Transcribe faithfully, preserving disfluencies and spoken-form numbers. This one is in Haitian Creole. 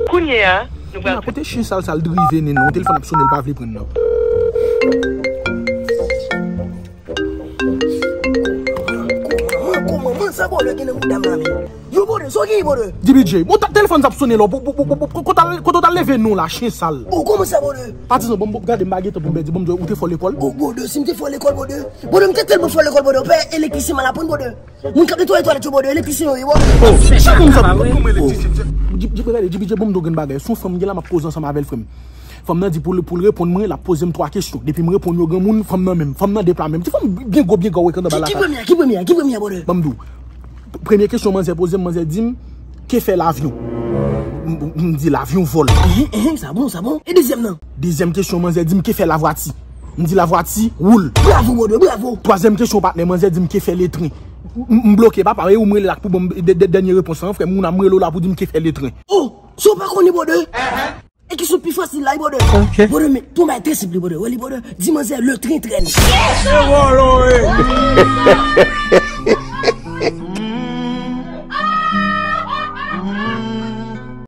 Kounye a, nou pral. Kote chen sal sal drive nen non, telefòn ap sonnen, l pa vle pran nan. Kòman, kòman, kòman, sa bòdè gen nan mouda m la menm? Yo, bòdè, sa w genyen, bòdè? D B J, bon, ta- telefòn sa ap sonnen la, pou, pou, pou, pou, kote w t al, kote w t al leve non la, chen sal. Oh, kòman sa, bòdè? Patizan, bon, bon, gade, m pa gentan pou m pèdi, bon, m di w, ou te fò lekòl? Oh, bòdè, si m te fò lekòl, bòdè. Bòdè, m te tèlman fò lekòl, bòdè, ou pè elektrisyen m al aprann, bòdè. Moun k ap netwaye twalèt yo, bòdè, elektrisyen yo ye, bòdè. Oh, sa moun sa. Oh. Di, di, gade, di, di, bon, m di w gen bagay. Se yon fanm m gen la, m ap koze ansanm avè l, frè m. Fanm nan di pou l, pou l reponn mwen, l ap poze m twa kesyon. Depi m reponn yo, granmoun, fanm nan menm. Fanm nan de pla menm. Ti fanm byen gwo, byen gwo, wè, kandan bala. Ki premye a? Ki premye a? Ki premye a, bòdè? Ban m di w. Premye kesyon manzè poze m, manzè di m, ke fè lavyon? M, m, m di lavyon vòl. Ehe, ehe, sa bon, sa bon. E dezyèm nan? Dezyèm kesyon, manzè di m, ke fè lavwati? M di lavwati woul. Bravo, bòdè, bravo. Twazyèm kesyon, patnè, manzè di m, ke fè letren? M, m bloke, papa, e ou m rele la pou ban m dè-, dè-, dènye repons lan, frè m, moun ap rele w la pou di m ke fè letren. Oh, sa w pa konnen, bòdè? E kesyon pi fasil la, wi, bòdè. Ok. Bòdè, men, tou bay trè senp li, bòdè. Wè li, bòdè. Di manzè, le train traîne. Se vòlò, wi.